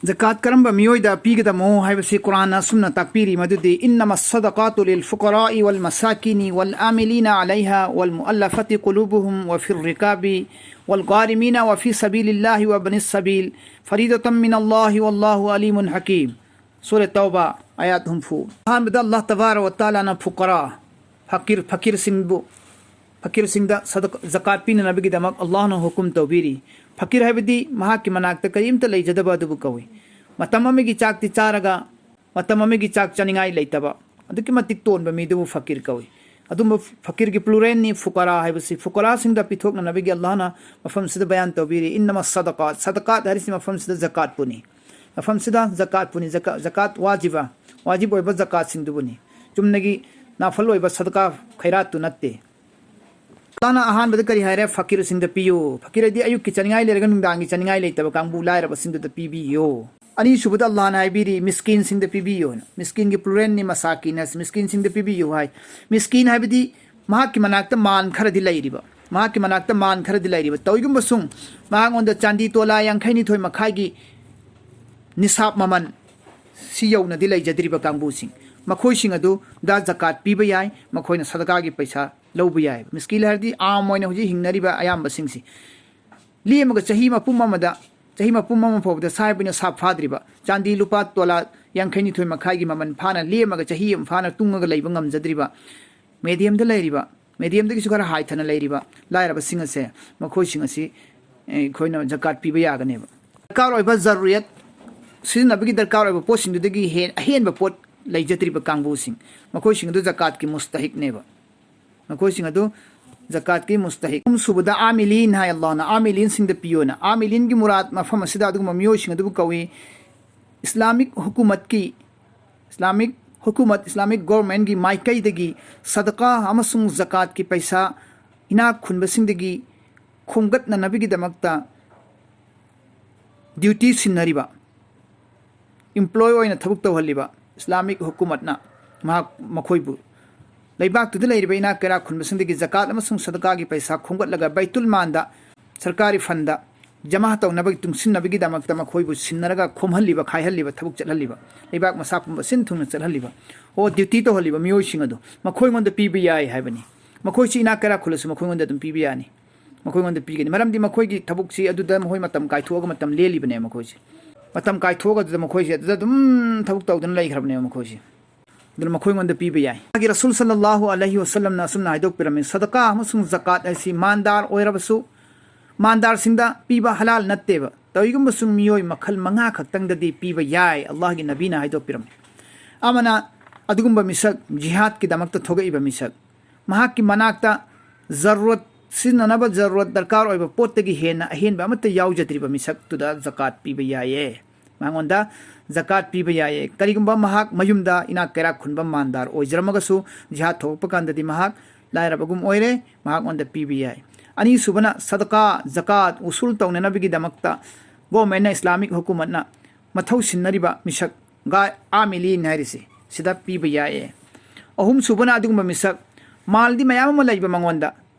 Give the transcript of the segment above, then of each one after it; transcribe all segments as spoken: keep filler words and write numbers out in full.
ꯖꯀꯥꯠ ꯀꯔꯝꯕ ꯃꯤꯑꯣꯏꯗ ꯄꯤꯒꯗꯃꯣ ꯍꯥꯏꯕꯁꯤ ꯀꯨꯔꯥꯟꯅ ꯑꯁꯨꯝꯅ ꯇꯥꯛꯄꯤꯔꯤ ꯃꯗꯨꯗꯤ, "إنما الصدقات للفقراء والمساكين والعاملين عليها والمؤلفة قلوبهم وفي الرقاب والغارمين وفي سبيل الله وابن السبيل فريضة من الله والله عليم حكيم." ꯁꯨꯔꯥ ꯇꯧꯕꯥ, ꯑꯥꯌꯥꯠ ꯍꯨꯝꯐꯨ꯫ ꯑꯍꯥꯟꯕꯗ ꯑꯜꯂꯥꯍ ꯇꯕꯥꯔꯛ ꯋ ꯇꯥꯂꯥꯅ ꯐꯨꯀꯔꯥ, ꯐꯀꯤꯔ, ꯐꯀꯤꯔꯁꯤꯡꯕꯨ, ꯐꯀꯤꯔꯁꯤꯡꯗ ꯁꯗꯛ-, ꯖꯀꯥꯠ ꯄꯤꯅꯅꯕꯒꯤꯗꯃꯛ ꯑꯜꯂꯥꯍꯅ ꯍꯨꯀꯨꯝ ꯇꯧꯕꯤꯔꯤ꯫ ꯐꯀꯤꯔ ꯍꯥꯏꯕꯗꯤ ꯃꯍꯥꯛꯀꯤ ꯃꯅꯥꯛꯇ ꯀꯔꯤꯝꯇ ꯂꯩꯖꯗꯕ ꯑꯗꯨꯕꯨ ꯀꯧꯏ꯫ ꯃꯇꯝ ꯑꯃꯒꯤ ꯆꯥꯛꯇꯤ ꯆꯥꯔꯒ ꯃꯇꯝ ꯑꯃꯒꯤ ꯆꯥꯛ ꯆꯥꯅꯤꯡꯉꯥꯏ ꯂꯩꯇꯕ, ꯑꯗꯨꯛꯀꯤ ꯃꯇꯤꯛ ꯇꯣꯟꯕ ꯃꯤꯗꯨꯕꯨ ꯐꯀꯤꯔ ꯀꯧꯏ꯫ ꯑꯗꯨꯝꯕ ꯐꯀꯤꯔꯒꯤ ꯄ꯭ꯂꯨꯔꯦꯜꯅꯤ ꯐꯨꯀꯔꯥ ꯍꯥꯏꯕꯁꯤ꯫ ꯐꯨꯀꯔꯥꯁꯤꯡꯗ ꯄꯤꯊꯣꯛꯅꯅꯕꯒꯤ ꯑꯜꯂꯥꯍꯅ ꯃꯐꯝꯁꯤꯗ ꯕꯌꯥꯟ ꯇꯧꯕꯤꯔꯤ, "إنما الصدقات", ꯁꯗꯀꯥꯠ ꯍꯥꯏꯔꯤꯁꯤ ꯃꯐꯝꯁꯤꯗ ꯖꯀꯥꯠꯄꯨꯅꯤ꯫ ꯃꯐꯝꯁꯤꯗ ꯖꯀꯥꯠꯄꯨꯅꯤ, ꯖꯀꯥ-, ꯖꯀꯥꯠ ꯋꯥꯖꯤꯕ, ꯋꯥꯖꯤꯕ ꯑꯣꯏꯕ ꯖꯀꯥꯠꯁꯤꯡꯗꯨꯕꯨꯅꯤ꯫ ꯆꯨꯝꯅꯒꯤ ꯅꯥꯐꯜ ꯑꯣꯏꯕ ꯁꯗꯀꯥ ꯈꯩꯔꯥꯠꯇꯨ ꯅꯠꯇꯦ꯫ ꯑꯜꯂꯥꯍꯅ ꯑꯍꯥꯟꯕꯗ ꯀꯔꯤ ꯍꯥꯏꯔꯦ? ꯐꯀꯤꯔꯁꯤꯡꯗ ꯄꯤꯌꯨ꯫ ꯐꯀꯤꯔ ꯍꯥꯏꯗꯤ ꯑꯌꯨꯛꯀꯤ ꯆꯥꯅꯤꯡꯉꯥꯏ ꯂꯩꯔꯒ ꯅꯨꯡꯗꯥꯡꯒꯤ ꯆꯥꯅꯤꯡꯉꯥꯏ ꯂꯩꯇꯕ ꯀꯥꯡꯕꯨ, ꯂꯥꯏꯔꯕꯁꯤꯡꯗꯨꯗ ꯄꯤꯕꯤꯌꯨ꯫ ꯑꯅꯤꯁꯨꯕꯗ ꯑꯜꯂꯥꯍꯅ ꯍꯥꯏꯕꯤꯔꯤ, "ꯃꯤꯁꯀꯤꯟꯁꯤꯡꯗ ꯄꯤꯕꯤꯌꯨ" ꯍꯥꯏꯅ꯫ ꯃꯤꯁꯀꯤꯟꯒꯤ ꯄ꯭ꯂꯨꯔꯦꯜꯅꯤ ꯃꯁꯥꯀꯤꯟ ꯍꯥꯏꯁꯤ꯫ ꯃꯤꯁꯀꯤꯟꯁꯤꯡꯗ ꯄꯤꯕꯤꯌꯨ ꯍꯥꯏ꯫ ꯃꯤꯁꯀꯤꯟ ꯍꯥꯏꯕꯗꯤ ꯃꯍꯥꯛꯀꯤ ꯃꯅꯥꯛꯇ ꯃꯥꯟ ꯈꯔꯗꯤ ꯂꯩꯔꯤꯕ, ꯃꯍꯥꯛꯀꯤ ꯃꯅꯥꯛꯇ ꯃꯥꯟ ꯈꯔꯗꯤ ꯂꯩꯔꯤꯕ, ꯇꯧꯏꯒꯨꯝꯕꯁꯨꯡ ꯃꯍꯥꯛꯉꯣꯟꯗ ꯆꯥꯟꯗꯤ ꯇꯣꯂꯥ ꯌꯥꯡꯈꯩ ꯅꯤꯊꯣꯏ ꯃꯈꯥꯏꯒꯤ ꯅꯤꯁꯥꯕ ꯃꯃꯜ ꯁꯤ ꯌꯧꯅꯗꯤ ꯂꯩꯖꯗ꯭ꯔꯤꯕ ꯀꯥꯡꯕꯨꯁꯤꯡ, ꯃꯈꯣꯏꯁꯤꯡ ꯑꯗꯨꯗ ꯖꯀꯥꯠ ꯄꯤꯕ ꯌꯥꯏ, ꯃꯈꯣꯏꯅ ꯁꯗꯀꯥꯒꯤ ꯄꯩꯁꯥ ꯂꯧꯕ ꯌꯥꯏ꯫ ꯃꯤꯁꯀꯤꯟ ꯍꯥꯏꯔꯗꯤ ꯑꯥꯝ ꯑꯣꯏꯅ ꯍꯧꯖꯤꯛ ꯍꯤꯡꯅꯔꯤꯕ ꯑꯌꯥꯝꯕꯁꯤꯡꯁꯤ꯫ ꯂꯦꯝꯃꯒ ꯆꯍꯤ ꯃꯄꯨꯝ ꯑꯃꯗ, ꯆꯍꯤ ꯃꯄꯨꯝ ꯑꯃ ꯐꯥꯎꯕꯗ ꯁꯥꯍꯤꯕ ꯅꯤꯁꯥꯕ ꯐꯥꯗ꯭ꯔꯤꯕ, ꯆꯥꯟꯗꯤ ꯂꯨꯄꯥ ꯇꯣꯂꯥ ꯌꯥꯡꯈꯩ ꯅꯤꯊꯣꯏ ꯃꯈꯥꯏꯒꯤ ꯃꯃꯜ ꯐꯥꯅ ꯂꯦꯝꯃꯒ ꯆꯍꯤ ꯑꯃ ꯐꯥꯅ ꯇꯨꯡꯉꯒ ꯂꯩꯕ ꯉꯝꯖꯗ꯭ꯔꯤꯕ, ꯃꯦꯗꯤꯌꯝꯗ ꯂꯩꯔꯤꯕ, ꯃꯦꯗꯤꯌꯝꯗꯒꯤꯁꯨ ꯈꯔ ꯍꯥꯏꯊꯅ ꯂꯩꯔꯤꯕ ꯂꯥꯏꯔꯕꯁꯤꯡ ꯑꯁꯦ, ꯃꯈꯣꯏꯁꯤꯡ ꯑꯁꯤ, ꯑꯦ, ꯑꯩꯈꯣꯏꯅ ꯖꯀꯥꯠ ꯄꯤꯕ ꯌꯥꯒꯅꯦꯕ꯫ ꯗꯔꯀꯥꯔ ꯑꯣꯏꯕ ꯖꯔꯨꯔꯤꯌꯠ, ꯁꯤꯖꯤꯟꯅꯕꯒꯤ ꯗꯔꯀꯥꯔ ꯑꯣꯏꯕ ꯄꯣꯠꯁꯤꯡꯗꯨꯗꯒꯤ ꯍꯦ-, ꯑꯍꯦꯟꯕ ꯄꯣꯠ ꯂꯩꯖꯗ꯭ꯔꯤꯕ ꯀꯥꯡꯕꯨꯁꯤꯡ, ꯃꯈꯣꯏꯁꯤꯡ ꯑꯗꯨ ꯖꯀꯥꯠꯀꯤ ꯃꯨꯁꯇꯍꯤꯛꯅꯦꯕ꯫ ꯃꯈꯣꯏꯁꯤꯡ ꯑꯗꯨ ꯖꯀꯥꯠꯀꯤ ꯃꯨꯁꯇꯍꯤꯛ꯫ ꯑꯍꯨꯝꯁꯨꯕꯗ ꯑꯥꯃꯤꯂꯤꯟ ꯍꯥꯏ ꯑꯜꯂꯥꯍꯅ꯫ ꯑꯥꯃꯤꯂꯤꯟꯁꯤꯡꯗ ꯄꯤꯌꯣꯅ꯫ ꯑꯥꯃꯤꯂꯤꯟꯒꯤ ꯃꯨꯔꯥꯗ ꯃꯐꯝ ꯑꯁꯤꯗ ꯑꯗꯨꯒꯨꯝꯕ ꯃꯤꯑꯣꯏꯁꯤꯡ ꯑꯗꯨꯕꯨ ꯀꯧꯏ꯫ ꯏꯁꯂꯥꯃꯤꯛ ꯍꯨꯀꯨꯃꯠꯀꯤ, ꯏꯁꯂꯥꯃꯤꯛ ꯍꯨꯀꯨꯃꯠ, ꯏꯁꯂꯥꯃꯤꯛ ꯒꯣꯔꯃꯦꯟꯒꯤ ꯃꯥꯏꯀꯩꯗꯒꯤ ꯁꯗꯀꯥ ꯑꯃꯁꯨꯡ ꯖꯀꯥꯠꯀꯤ ꯄꯩꯁꯥ ꯏꯅꯥꯛ ꯈꯨꯟꯕꯁꯤꯡꯗꯒꯤ ꯈꯣꯝꯒꯠꯅꯅꯕꯒꯤꯗꯃꯛꯇ ꯗ꯭ꯌꯨꯇꯤ ꯁꯤꯟꯅꯔꯤꯕ, ꯏꯝꯄ꯭ꯂꯣꯏ ꯑꯣꯏꯅ ꯊꯕꯛ ꯇꯧꯍꯜꯂꯤꯕ ꯏꯁꯂꯥꯃꯤꯛ ꯍꯨꯀꯨꯃꯠꯅ ꯃꯍꯥꯛ, ꯃꯈꯣꯏꯕꯨ ꯂꯩꯕꯥꯛꯇꯨꯗ ꯂꯩꯔꯤꯕ ꯏꯅꯥꯛ ꯀꯩꯔꯥꯛ ꯈꯨꯟꯕꯁꯤꯡꯗꯒꯤ ꯖꯀꯥꯠ ꯑꯃꯁꯨꯡ ꯁꯗꯀꯥꯒꯤ ꯄꯩꯁꯥ ꯈꯣꯝꯒꯠꯂꯒ ꯕꯩꯇꯨꯜ ꯃꯥꯟꯗ, ꯁꯔꯀꯥꯔꯤ ꯐꯟꯗ, ꯖꯃꯥ ꯇꯧꯅꯕꯒꯤ, ꯇꯨꯡꯁꯤꯟꯅꯕꯒꯤꯗꯃꯛꯇ ꯃꯈꯣꯏꯕꯨ ꯁꯤꯟꯅꯔꯒ ꯈꯣꯝꯍꯜꯂꯤꯕ, ꯈꯥꯏꯍꯜꯂꯤꯕ, ꯊꯕꯛ ꯆꯠꯍꯜꯂꯤꯕ, ꯂꯩꯕꯥꯛ ꯃꯁꯥ ꯄꯨꯝꯕ ꯁꯤꯟ ꯊꯨꯡꯅ ꯆꯠꯍꯜꯂꯤꯕ, ꯑꯣ, ꯗ꯭ꯌꯨꯇꯤ ꯇꯧꯍꯜꯂꯤꯕ ꯃꯤꯑꯣꯏꯁꯤꯡ ꯑꯗꯨ ꯃꯈꯣꯏꯉꯣꯟꯗ ꯄꯤꯕ ꯌꯥꯏ ꯍꯥꯏꯕꯅꯤ꯫ ꯃꯈꯣꯏꯁꯤ ꯏꯅꯥꯛ ꯀꯩꯔꯥꯛ ꯈꯨꯜꯂꯁꯨ ꯃꯈꯣꯏꯉꯣꯟꯗ ꯑꯗꯨꯝ ꯄꯤꯕ ꯌꯥꯅꯤ꯫ ꯃꯈꯣꯏꯉꯣꯟꯗ ꯄꯤꯒꯅꯤ꯫ ꯃꯔꯝꯗꯤ ꯃꯈꯣꯏꯒꯤ ꯊꯕꯛꯁꯤ ꯑꯗꯨꯗ ꯃꯈꯣꯏ ꯃꯇꯝ ꯀꯥꯏꯊꯣꯛꯑꯒ ꯃꯇꯝ ꯂꯦꯜꯂꯤꯕꯅꯦ ꯃꯈꯣꯏꯁꯦ꯫ ꯃꯇꯝ ꯀꯥꯏꯊꯣꯛꯑꯒ ꯑꯗꯨꯗ ꯃꯈꯣꯏꯁꯦ ꯑꯗꯨꯗ ꯑꯗꯨꯝ ꯊꯕꯛ ꯇꯧꯗꯨꯅ ꯂꯩꯈ꯭ꯔꯕꯅꯦꯕ ꯃꯈꯣꯏꯁꯦ꯫ ꯑꯗꯨꯅ ꯃꯈꯣꯏꯉꯣꯟꯗ ꯄꯤꯕ ꯌꯥꯏ꯫ ꯃꯥꯒꯤ ꯔꯁꯨꯜ ꯁꯜꯂꯜꯂꯥꯍꯨ ꯑꯂꯩꯍꯤ ꯋꯁꯜꯂꯝꯅ ꯑꯁꯨꯝꯅ ꯍꯥꯏꯗꯣꯛꯄꯤꯔꯝꯃꯤ, ꯁꯗꯀꯥ ꯑꯃꯁꯨꯡ ꯖꯀꯥꯠ ꯍꯥꯏꯁꯤ ꯃꯥꯟꯗꯥꯔ ꯑꯣꯏꯔꯕꯁꯨ, ꯃꯥꯟꯗꯥꯔꯁꯤꯡꯗ ꯄꯤꯕ ꯍꯂꯥꯜ ꯅꯠꯇꯦꯕ꯫ ꯇꯧꯏꯒꯨꯝꯕꯁꯨ ꯃꯤꯑꯣꯏ ꯃꯈꯜ ꯃꯉꯥ ꯈꯛꯇꯪꯗꯗꯤ ꯄꯤꯕ ꯌꯥꯏ, ꯑꯜꯂꯥꯍꯒꯤ ꯅꯕꯤꯅ ꯍꯥꯏꯗꯣꯛꯄꯤꯔꯝꯃꯤ꯫ ꯑꯃꯅ ꯑꯗꯨꯒꯨꯝꯕ ꯃꯤꯁꯛ, ꯖꯤꯍꯥꯗꯀꯤꯗꯃꯛꯇ ꯊꯣꯛꯂꯛꯏꯕ ꯃꯤꯁꯛ, ꯃꯍꯥꯛꯀꯤ ꯃꯅꯥꯛꯇ ꯖꯔꯨꯔꯠ, ꯁꯤꯖꯤꯟꯅꯅꯕ ꯖꯔꯨꯔꯠ, ꯗꯔꯀꯥꯔ ꯑꯣꯏꯕ ꯄꯣꯠꯇꯒꯤ ꯍꯦꯟꯅ ꯑꯍꯦꯟꯕ ꯑꯃꯠꯇ ꯌꯥꯎꯖꯗ꯭ꯔꯤꯕ ꯃꯤꯁꯛꯇꯨꯗ ꯖꯀꯥꯠ ꯄꯤꯕ ꯌꯥꯏꯌꯦ꯫ ꯃꯉꯣꯟꯗ ꯖꯀꯥꯠ ꯄꯤꯕ ꯌꯥꯏꯌꯦ꯫ ꯀꯔꯤꯒꯨꯝꯕ ꯃꯍꯥꯛ ꯃꯌꯨꯝꯗ ꯏꯅꯥꯛ ꯀꯩꯔꯥꯛ ꯈꯨꯟꯕ ꯃꯥꯟꯗꯥꯔ ꯑꯣꯏꯖꯔꯝꯃꯒꯁꯨ, ꯖꯤꯍꯥꯗ ꯊꯣꯛꯂꯛꯄ ꯀꯥꯟꯗꯗꯤ ꯃꯍꯥꯛ ꯂꯥꯏꯔꯕꯒꯨꯝ ꯑꯣꯏꯔꯦ, ꯃꯍꯥꯛꯉꯣꯟꯗ ꯄꯤꯕ ꯌꯥꯏ꯫ ꯑꯅꯤꯁꯨꯕꯅ ꯁꯗꯀꯥ, ꯖꯀꯥꯠ ꯎꯁꯨꯜ ꯇꯧꯅꯅꯕꯒꯤꯗꯃꯛꯇ ꯒꯣꯔꯃꯦꯟꯅ, ꯏꯁꯂꯥꯃꯤꯛ ꯍꯨꯀꯨꯃꯠꯅ ꯃꯊꯧ ꯁꯤꯟꯅꯔꯤꯕ ꯃꯤꯁꯛ, ꯒꯥ-, ꯑꯥꯃꯤꯂꯤꯟ ꯍꯥꯏꯔꯤꯁꯦ, ꯁꯤꯗ ꯄꯤꯕ ꯌꯥꯏꯌꯦ꯫ ꯑꯍꯨꯝꯁꯨꯕꯅ ꯑꯗꯨꯒꯨꯝꯕ ꯃꯤꯁꯛ, ꯃꯥꯜꯗꯤ ꯃꯌꯥꯝ ꯑꯃ ꯂꯩꯕ ꯃꯉꯣꯟꯗ,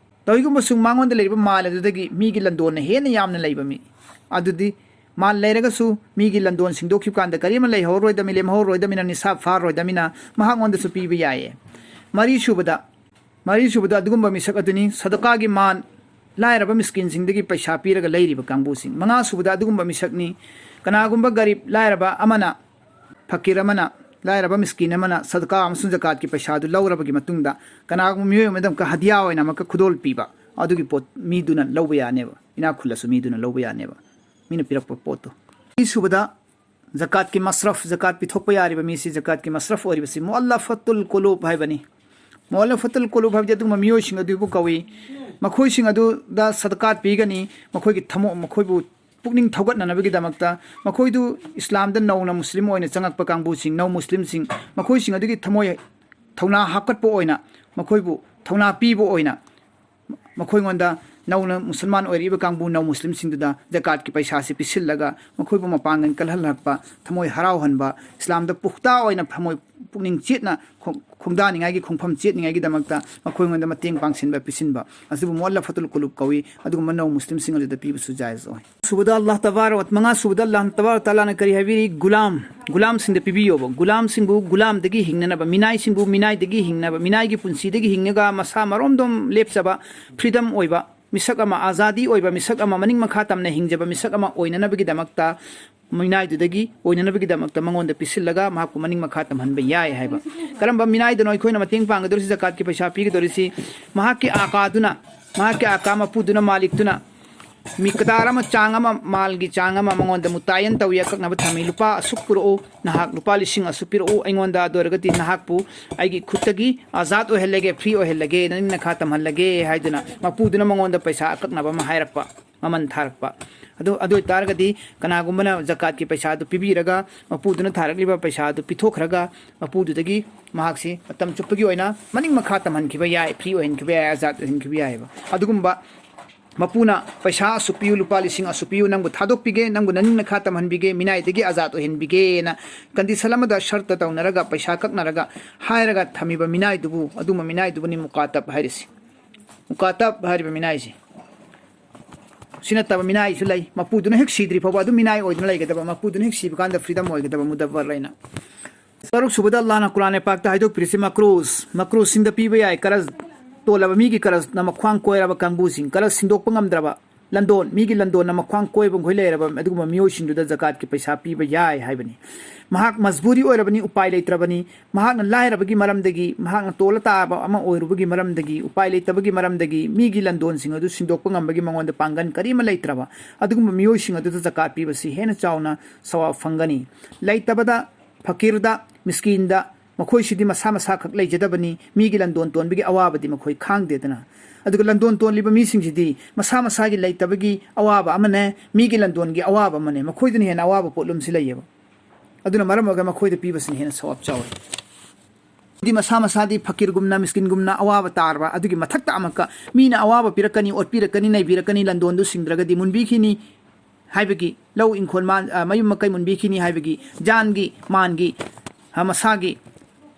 ꯇꯧꯏꯒꯨꯝꯕꯁꯨ ꯃꯉꯣꯟꯗ ꯂꯩꯔꯤꯕ ꯃꯥꯜ ꯑꯗꯨꯗꯒꯤ ꯃꯤꯒꯤ ꯂꯟꯗꯣꯟꯅ ꯍꯦꯟꯅ ꯌꯥꯝꯅ ꯂꯩꯕ ꯃꯤ, ꯑꯗꯨꯗꯤ ꯃꯥꯜ ꯂꯩꯔꯒꯁꯨ ꯃꯤꯒꯤ ꯂꯟꯗꯣꯟ ꯁꯤꯡꯗꯣꯛꯈꯤꯕ ꯀꯥꯟꯗ ꯀꯔꯤꯝ ꯂꯩꯍꯧꯔꯣꯏꯗꯃꯤ, ꯂꯦꯝꯍꯧꯔꯣꯏꯗꯃꯤꯅ, ꯅꯤꯁꯥꯕ ꯐꯥꯔꯣꯏꯗꯃꯤꯅ, ꯃꯍꯥꯛꯉꯣꯟꯗꯁꯨ ꯄꯤꯕ ꯌꯥꯏꯌꯦ꯫ ꯃꯔꯤꯁꯨꯕꯗ, ꯃꯔꯤꯁꯨꯕꯗ ꯑꯗꯨꯒꯨꯝꯕ ꯃꯤꯁꯛ ꯑꯗꯨꯅꯤ ꯁꯗꯀꯥꯒꯤ ꯃꯥꯜ ꯂꯥꯏꯔꯕ ꯃꯤꯁꯀꯤꯟꯁꯤꯡꯗꯒꯤ ꯄꯩꯁꯥ ꯄꯤꯔꯒ ꯂꯩꯔꯤꯕ ꯀꯥꯡꯕꯨꯁꯤꯡ꯫ ꯃꯉꯥꯁꯨꯕꯗ ꯑꯗꯨꯒꯨꯝꯕ ꯃꯤꯁꯛꯅꯤ ꯀꯅꯥꯒꯨꯝꯕ ꯒꯔꯤꯕ, ꯂꯥꯏꯔꯕ ꯑꯃꯅ, ꯐꯀꯤꯔ ꯑꯃꯅ, ꯂꯥꯏꯔꯕ ꯃꯤꯁꯀꯤꯟ ꯑꯃꯅ ꯁꯗꯀꯥ ꯑꯃꯁꯨꯡ ꯖꯀꯥꯠꯀꯤ ꯄꯩꯁꯥꯗꯨ ꯂꯧꯔꯕꯒꯤ ꯃꯇꯨꯡꯗ, ꯀꯅꯥꯒꯨꯝꯕ ꯃꯤꯑꯣꯏ ꯑꯃꯗ ꯑꯃꯨꯛꯀ ꯍꯗꯤꯌꯥ ꯑꯣꯏꯅ ꯑꯃꯨꯛꯀ ꯈꯨꯗꯣꯜ ꯄꯤꯕ, ꯑꯗꯨꯒꯤ ꯄꯣꯠ ꯃꯤꯗꯨꯅ ꯂꯧꯕ ꯌꯥꯅꯦꯕ, ꯏꯅꯥꯛ ꯈꯨꯜꯂꯁꯨ ꯃꯤꯗꯨꯅ ꯂꯧꯕ ꯌꯥꯅꯦꯕ, ꯃꯤꯅ ꯄꯤꯔꯛꯄ ꯄꯣꯠꯇꯣ꯫ ꯑꯅꯤꯁꯨꯕꯗ, ꯖꯀꯥꯠꯀꯤ ꯃꯁꯔꯐ, ꯖꯀꯥꯠ ꯄꯤꯊꯣꯛꯄ ꯌꯥꯔꯤꯕ ꯃꯤꯁꯤ, ꯖꯀꯥꯠꯀꯤ ꯃꯁꯔꯐ ꯑꯣꯏꯔꯤꯕꯁꯤ ꯃꯨꯑꯜꯂꯐꯇꯨꯜ ꯀꯨꯂꯨꯕ ꯍꯥꯏꯕꯅꯤ꯫ ꯃꯨꯑꯜꯂꯐꯇꯨꯜ ꯀꯨꯂꯨꯕ ꯍꯥꯏꯕꯗꯤ ꯑꯗꯨꯒꯨꯝꯕ ꯃꯤꯑꯣꯏꯁꯤꯡ ꯑꯗꯨꯕꯨ ꯀꯧꯏ꯫ ꯃꯈꯣꯏꯁꯤꯡ ꯑꯗꯨꯗ ꯁꯗꯀꯥꯠ ꯄꯤꯒꯅꯤ, ꯃꯈꯣꯏꯒꯤ ꯊꯃꯣ-, ꯃꯈꯣꯏꯕꯨ ꯄꯨꯛꯅꯤꯡ ꯊꯧꯒꯠꯅꯅꯕꯒꯤꯗꯃꯛꯇ, ꯃꯈꯣꯏꯗꯨ ꯏꯁꯂꯥꯝꯗ ꯅꯧꯅ ꯃꯨꯁꯂꯤꯝ ꯑꯣꯏꯅ ꯆꯪꯂꯛꯄ ꯀꯥꯡꯕꯨꯁꯤꯡ, ꯅꯧ ꯃꯨꯁꯂꯤꯝꯁꯤꯡ, ꯃꯈꯣꯏꯁꯤꯡ ꯑꯗꯨꯒꯤ ꯊꯃꯣꯏ ꯊꯧꯅꯥ ꯍꯥꯞꯀꯠꯄ ꯑꯣꯏꯅ, ꯃꯈꯣꯏꯕꯨ ꯊꯧꯅꯥ ꯄꯤꯕ ꯑꯣꯏꯅ, ꯃꯈꯣꯏꯉꯣꯟꯗ ꯅꯧꯅ ꯃꯨꯁꯜꯃꯥꯟ ꯑꯣꯏꯔꯛꯏꯕ ꯀꯥꯡꯕꯨ ꯅꯧ ꯃꯨꯁꯂꯤꯝꯁꯤꯡꯗꯨꯗ ꯖꯀꯥꯠꯀꯤ ꯄꯩꯁꯥꯁꯤ ꯄꯤꯁꯤꯜꯂꯒ ꯃꯈꯣꯏꯕꯨ ꯃꯄꯥꯡꯒꯜ ꯀꯜꯍꯜꯂꯛꯄ, ꯊꯃꯣꯏ ꯍꯔꯥꯎꯍꯟꯕ, ꯏꯁꯂꯥꯝꯗ ꯄꯨꯈꯇꯥ ꯑꯣꯏꯅ ꯊꯃꯣꯏ ꯄꯨꯛꯅꯤꯡ ꯆꯦꯠꯅ ꯈꯣꯡ-, ꯈꯣꯡꯗꯥꯅꯤꯡꯉꯥꯏꯒꯤ, ꯈꯣꯡꯐꯝ ꯆꯦꯠꯅꯤꯡꯉꯥꯏꯒꯤꯗꯃꯛꯇ ꯃꯈꯣꯏꯉꯣꯟꯗ ꯃꯇꯦꯡ ꯄꯥꯡꯁꯤꯟꯕ ꯄꯤꯁꯤꯟꯕ ꯑꯁꯤꯕꯨ ꯃꯨꯑꯜꯂꯐꯥꯇꯨꯜ ꯀꯨꯂꯨꯕ ꯀꯧꯏ꯫ ꯑꯗꯨꯒꯨꯝꯕ ꯅꯧ ꯃꯨꯁꯂꯤꯝꯁꯤꯡ ꯑꯗꯨꯗ ꯄꯤꯕꯁꯨ ꯖꯥꯏꯖ ꯑꯣꯏ꯫ ꯁꯨꯕꯗ ꯑꯜꯂꯥꯍ ꯇꯕꯥꯔ-, ꯃꯉꯥ ꯁꯨꯕꯗ ꯑꯜꯂꯥꯍ ꯇꯕꯥꯔ ꯇꯥꯂꯥꯅ ꯀꯔꯤ ꯍꯥꯏꯕꯤꯔꯤ? ꯒꯨꯂꯥꯝ, ꯒꯨꯂꯥꯝꯁꯤꯡꯗ ꯄꯤꯕꯤꯌꯣꯕ꯫ ꯒꯨꯂꯥꯝꯁꯤꯡꯕꯨ ꯒꯨꯂꯥꯝꯗꯒꯤ ꯍꯤꯡꯅꯅꯕ, ꯃꯤꯅꯥꯏꯁꯤꯡꯕꯨ ꯃꯤꯅꯥꯏꯗꯒꯤ ꯍꯤꯡꯅꯕ, ꯃꯤꯅꯥꯏꯒꯤ ꯄꯨꯟꯁꯤꯗꯒꯤ ꯍꯤꯡꯉꯒ ꯃꯁꯥ ꯃꯔꯣꯝꯗꯣꯝ ꯂꯦꯞꯆꯕ, ꯐ꯭ꯔꯤꯗꯝ ꯑꯣꯏꯕ ꯃꯤꯁꯛ ꯑꯃ, ꯑꯖꯥꯗꯤ ꯑꯣꯏꯕ ꯃꯤꯁꯛ ꯑꯃ, ꯃꯅꯤꯡ ꯃꯈꯥ ꯇꯝꯅ ꯍꯤꯡꯖꯕ ꯃꯤꯁꯛ ꯑꯃ ꯑꯣꯏꯅꯅꯕꯒꯤꯗꯃꯛꯇ, ꯃꯤꯅꯥꯏꯗꯨꯗꯒꯤ ꯑꯣꯏꯅꯅꯕꯒꯤꯗꯃꯛꯇ ꯃꯉꯣꯟꯗ ꯄꯤꯁꯤꯜꯂꯒ ꯃꯍꯥꯛꯄꯨ ꯃꯅꯤꯡ ꯃꯈꯥ ꯇꯝꯍꯟꯕ ꯌꯥꯏ ꯍꯥꯏꯕ꯫ ꯀꯔꯝꯕ ꯃꯤꯅꯥꯏꯗꯅꯣ ꯑꯩꯈꯣꯏꯅ ꯃꯇꯦꯡ ꯄꯥꯡꯒꯗꯧꯔꯤꯁꯤ, ꯖꯀꯥꯠꯀꯤ ꯄꯩꯁꯥ ꯄꯤꯒꯗꯧꯔꯤꯁꯤ? ꯃꯍꯥꯛꯀꯤ ꯑꯥꯀꯥꯗꯨꯅ, ꯃꯍꯥꯛꯀꯤ ꯑꯥꯀꯥ ꯃꯄꯨꯗꯨꯅ, ꯃꯥꯂꯤꯛꯇꯨꯅ ꯃꯤꯀꯗꯥꯔ ꯑꯃ, ꯆꯥꯡ ꯑꯃ, ꯃꯥꯜꯒꯤ ꯆꯥꯡ ꯑꯃ ꯃꯉꯣꯟꯗ ꯃꯨꯇꯥꯌꯟ ꯇꯧꯏ, ꯑꯀꯛꯅꯕ ꯊꯝꯃꯤ꯫ "ꯂꯨꯄꯥ ꯑꯁꯨꯛ ꯄꯨꯔꯛꯎ, ꯅꯍꯥꯛ ꯂꯨꯄꯥ ꯂꯤꯁꯤꯡ ꯑꯁꯨꯛ ꯄꯤꯔꯛꯎ ꯑꯩꯉꯣꯟꯗ, ꯑꯗꯨ ꯑꯣꯏꯔꯒꯗꯤ ꯅꯍꯥꯛꯄꯨ ꯑꯩꯒꯤ ꯈꯨꯠꯇꯒꯤ ꯑꯖꯥꯗ ꯑꯣꯏꯍꯜꯂꯒꯦ, ꯐ꯭ꯔꯤ ꯑꯣꯏꯍꯜꯂꯒꯦ, ꯅꯅꯤꯡ ꯅꯈꯥ ꯇꯝꯍꯜꯂꯒꯦ" ꯍꯥꯏꯗꯨꯅ ꯃꯄꯨꯗꯨꯅ ꯃꯉꯣꯟꯗ ꯄꯩꯁꯥ ꯑꯀꯛꯅꯕ ꯑꯃ ꯍꯥꯏꯔꯛꯄ, ꯃꯃꯜ ꯊꯥꯔꯛꯄ꯫ ꯑꯗꯨ, ꯑꯗꯨ ꯑꯣꯏꯇꯥꯔꯒꯗꯤ ꯀꯅꯥꯒꯨꯝꯕꯅ ꯖꯀꯥꯠꯀꯤ ꯄꯩꯁꯥꯗꯨ ꯄꯤꯕꯤꯔꯒ ꯃꯄꯨꯗꯨꯅ ꯊꯥꯔꯛꯂꯤꯕ ꯄꯩꯁꯥꯗꯨ ꯄꯤꯊꯣꯛꯈ꯭ꯔꯒ ꯃꯄꯨꯗꯨꯗꯒꯤ ꯃꯍꯥꯛꯁꯤ ꯃꯇꯝ ꯆꯨꯞꯄꯒꯤ ꯑꯣꯏꯅ ꯃꯅꯤꯡ ꯃꯈꯥ ꯇꯝꯍꯟꯈꯤꯕ ꯌꯥꯏ, ꯐ꯭ꯔꯤ ꯑꯣꯏꯍꯟꯈꯤꯕ ꯌꯥꯏ, ꯑꯖꯥꯗ ꯑꯣꯏꯍꯟꯈꯤꯕ ꯌꯥꯏꯑꯕ꯫ ꯑꯗꯨꯒꯨꯝꯕ ꯃꯄꯨꯅ ꯄꯩꯁꯥ ꯑꯁꯨꯛ ꯄꯤꯌꯨ, ꯂꯨꯄꯥ ꯂꯤꯁꯤꯡ ꯑꯁꯨꯛ ꯄꯤꯌꯨ, ꯅꯪꯕꯨ ꯊꯥꯗꯣꯛꯄꯤꯒꯦ, ꯅꯪꯕꯨ ꯅꯅꯤꯡ ꯅꯈꯥ ꯇꯝꯍꯟꯕꯤꯒꯦ, ꯃꯤꯅꯥꯏꯗꯒꯤ ꯑꯖꯥꯗ ꯑꯣꯏꯍꯟꯕꯤꯒꯦꯅ ꯀꯟꯗꯤꯁꯟ ꯑꯃꯗ ꯁꯔꯇ ꯇꯧꯅꯔꯒ, ꯄꯩꯁꯥ ꯀꯛꯅꯔꯒ ꯍꯥꯏꯔꯒ ꯊꯝꯃꯤꯕ ꯃꯤꯅꯥꯏꯗꯨꯕꯨ, ꯑꯗꯨꯝꯕ ꯃꯤꯅꯥꯏꯗꯨꯕꯨꯅꯤ ꯃꯨꯀꯥꯇꯕ ꯍꯥꯏꯔꯤꯁꯤ꯫ ꯃꯨꯀꯥꯇꯕ ꯍꯥꯏꯔꯤꯕ ꯃꯤꯅꯥꯏꯁꯤ꯫ ꯁꯤ ꯅꯠꯇꯕ ꯃꯤꯅꯥꯏꯁꯨ ꯂꯩ꯫ ꯃꯄꯨꯗꯨꯅ ꯍꯦꯛ ꯁꯤꯗ꯭ꯔꯤ ꯐꯥꯎꯕ ꯑꯗꯨꯝ ꯃꯤꯅꯥꯏ ꯑꯣꯏꯗꯨꯅ ꯂꯩꯒꯗꯕ, ꯃꯄꯨꯗꯨꯅ ꯍꯦꯛ ꯁꯤꯕ ꯀꯥꯟꯗ ꯐ꯭ꯔꯤꯗꯝ ꯑꯣꯏꯒꯗꯕ, ꯃꯨꯗꯕꯔ ꯍꯥꯏꯅ꯫ ꯇꯔꯨꯛ ꯁꯨꯕꯗ ꯑꯜꯂꯥꯍꯅ ꯀꯨꯔꯥꯟ ꯄꯥꯛꯇ ꯍꯥꯏꯗꯣꯛꯄꯤꯔꯤꯁꯤ ꯃꯀ꯭ꯔꯨꯖ, ꯃꯀ꯭ꯔꯨꯖꯁꯤꯡꯗ ꯄꯤꯕ ꯌꯥꯏ꯫ ꯀꯔꯖ ꯇꯣꯜꯂꯕ, ꯃꯤꯒꯤ ꯀꯔꯖꯅ ꯃꯈ꯭ꯋꯥꯡ ꯀꯣꯏꯔꯕ ꯀꯥꯡꯕꯨꯁꯤꯡ, ꯀꯔꯖ ꯁꯤꯟꯗꯣꯛꯄ ꯉꯝꯗ꯭ꯔꯕ, ꯂꯟꯗꯣꯟ, ꯃꯤꯒꯤ ꯂꯟꯗꯣꯟꯅ ꯃꯈ꯭ꯋꯥꯡ ꯀꯣꯏꯕ ꯃꯈꯣꯏ ꯂꯩꯔꯕ ꯑꯗꯨꯒꯨꯝꯕ ꯃꯤꯑꯣꯏꯁꯤꯡꯗꯨꯗ ꯖꯀꯥꯠꯀꯤ ꯄꯩꯁꯥ ꯄꯤꯕ ꯌꯥꯏ ꯍꯥꯏꯕꯅꯤ꯫ ꯃꯍꯥꯛ ꯃꯖꯕꯨꯔꯤ ꯑꯣꯏꯔꯕꯅꯤ, ꯎꯄꯥꯏ ꯂꯩꯇ꯭ꯔꯕꯅꯤ꯫ ꯃꯍꯥꯛꯅ ꯂꯥꯏꯔꯕꯒꯤ ꯃꯔꯝꯗꯒꯤ, ꯃꯍꯥꯛꯅ ꯇꯣꯜꯂ ꯇꯥꯕ ꯑꯃ ꯑꯣꯏꯔꯨꯕꯒꯤ ꯃꯔꯝꯗꯒꯤ, ꯎꯄꯥꯏ ꯂꯩꯇꯕꯒꯤ ꯃꯔꯝꯗꯒꯤ ꯃꯤꯒꯤ ꯂꯟꯗꯣꯟꯁꯤꯡ ꯑꯗꯨ ꯁꯤꯟꯗꯣꯛꯄ ꯉꯝꯕꯒꯤ ꯃꯉꯣꯟꯗ ꯄꯥꯡꯒꯜ ꯀꯔꯤꯃ ꯂꯩꯇ꯭ꯔꯕ ꯑꯗꯨꯒꯨꯝꯕ ꯃꯤꯑꯣꯏꯁꯤꯡ ꯑꯗꯨꯗ ꯖꯀꯥꯠ ꯄꯤꯕꯁꯤ ꯍꯦꯟꯅ ꯆꯥꯎꯅ ꯁꯋꯥꯕ ꯐꯪꯒꯅꯤ꯫ ꯂꯩꯇꯕꯗ, ꯐꯀꯤꯔꯗ, ꯃꯤꯁꯀꯤꯟꯗ, ꯃꯈꯣꯏꯁꯤꯗꯤ ꯃꯁꯥ ꯃꯁꯥꯈꯛ ꯂꯩꯖꯗꯕꯅꯤ, ꯃꯤꯒꯤ ꯂꯟꯗꯣꯟ ꯇꯣꯟꯕꯒꯤ ꯑꯋꯥꯕꯗꯤ ꯃꯈꯣꯏ ꯈꯥꯡꯗꯦꯗꯅ꯫ ꯑꯗꯨꯒ ꯂꯟꯗꯣꯟ ꯇꯣꯜꯂꯤꯕ ꯃꯤꯁꯤꯡꯁꯤꯗꯤ ꯃꯁꯥ ꯃꯁꯥꯒꯤ ꯂꯩꯇꯕꯒꯤ ꯑꯋꯥꯕ ꯑꯃꯅꯦ, ꯃꯤꯒꯤ ꯂꯟꯗꯣꯟꯒꯤ ꯑꯋꯥꯕ ꯑꯃꯅꯦ, ꯃꯈꯣꯏꯗꯅ ꯍꯦꯟꯅ ꯑꯋꯥꯕ ꯄꯣꯠꯂꯨꯝꯁꯤ ꯂꯩꯌꯦꯕ꯫ ꯑꯗꯨꯅ ꯃꯔꯝ ꯑꯣꯏꯔꯒ ꯃꯈꯣꯏꯗ ꯄꯤꯕꯁꯤꯅ ꯍꯦꯟꯅ ꯁꯋꯥꯕ ꯆꯥꯎꯋꯤ꯫ ꯗꯤ ꯃꯁꯥ ꯃꯁꯥꯗꯤ ꯐꯀꯤꯔꯒꯨꯝꯅ, ꯃꯤꯁꯀꯤꯟꯒꯨꯝꯅ ꯑꯋꯥꯕ ꯇꯥꯔꯕ, ꯑꯗꯨꯒꯤ ꯃꯊꯛꯇ ꯑꯃꯨꯛꯀ ꯃꯤꯅ ꯑꯋꯥꯕ ꯄꯤꯔꯛꯀꯅꯤ, ꯑꯣꯠꯄꯤꯔꯛꯀꯅꯤ, ꯅꯩꯕꯤꯔꯛꯀꯅꯤ, ꯂꯟꯗꯣꯟꯗꯨ ꯁꯤꯡꯗ꯭ꯔꯒꯗꯤ ꯃꯨꯟꯕꯤꯈꯤꯅꯤ ꯍꯥꯏꯕꯒꯤ, ꯂꯧ ꯏꯪꯈꯣꯜ ꯃꯥꯟ-, ꯑ, ꯃꯌꯨꯝ ꯃꯀꯩ ꯃꯨꯟꯕꯤꯈꯤꯅꯤ ꯍꯥꯏꯕꯒꯤ, ꯖꯥꯟꯒꯤ, ꯃꯥꯟꯒꯤ, ꯑ, ꯃꯁꯥꯒꯤ